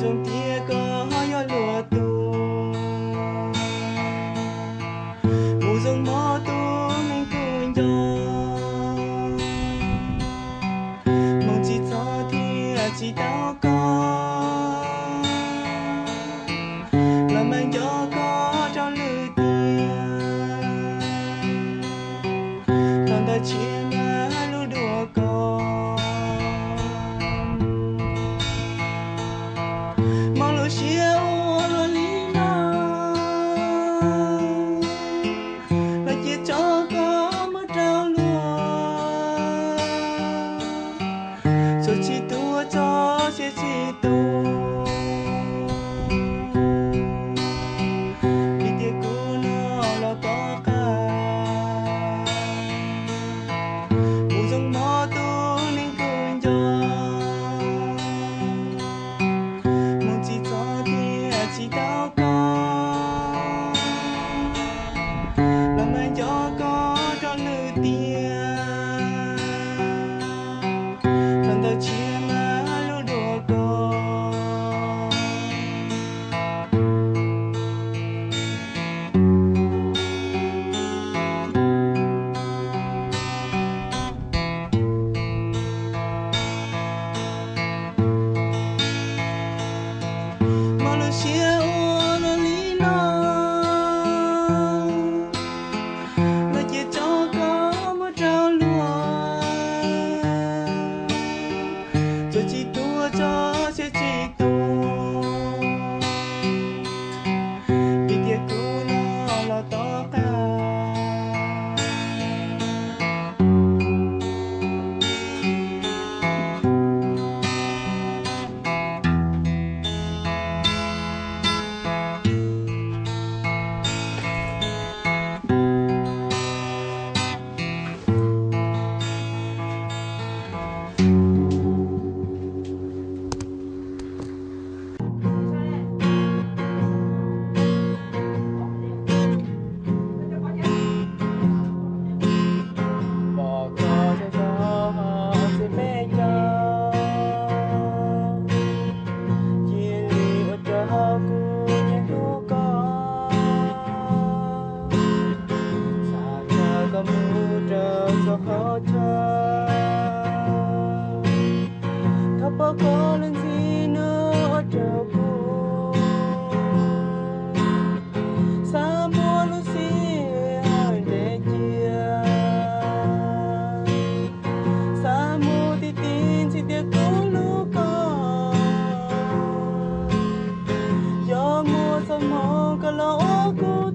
Zoo tias koj ho yog luag tus, mus zoo mob tus neeg kuv nco. Hmoov tsis txog thiab tsis tau koj, los mas nco koj rau lwm tiam. Thaum ntawd tsis muaj lus dua koj, hmoov lub siab ua luaj li no, los cia tso koj mus rau luag. Txuag tsis tuag tso siab tsis tu, vim tias kuv no los tom qab, kuv zoo mob tus neeg kuv nco. Hmoov tsis txog thiab tsis tau koj, los mas nco koj rau lwm tiam. Thaum ntawd tsis muaj lus dua koj, hmoov lub siab ua luaj li no, los cia tso koj mus rau luag. Txuag tsis tuag tso siab tsis tu, vim tias kuv no los tom qab. Pom koj txog txog txiv peb caug, cia li ua rau kuv nyiam hlub koj. Xav nrog koj mus rau txhua qhov chaw, thaum pom koj lub ntxim no ua rau kuv xav muab lub xiab hawm ntev cia, xav mus ti ti ntxim tias kuv hlub koj. Yog muaj txoj hmoo koj los ua kuv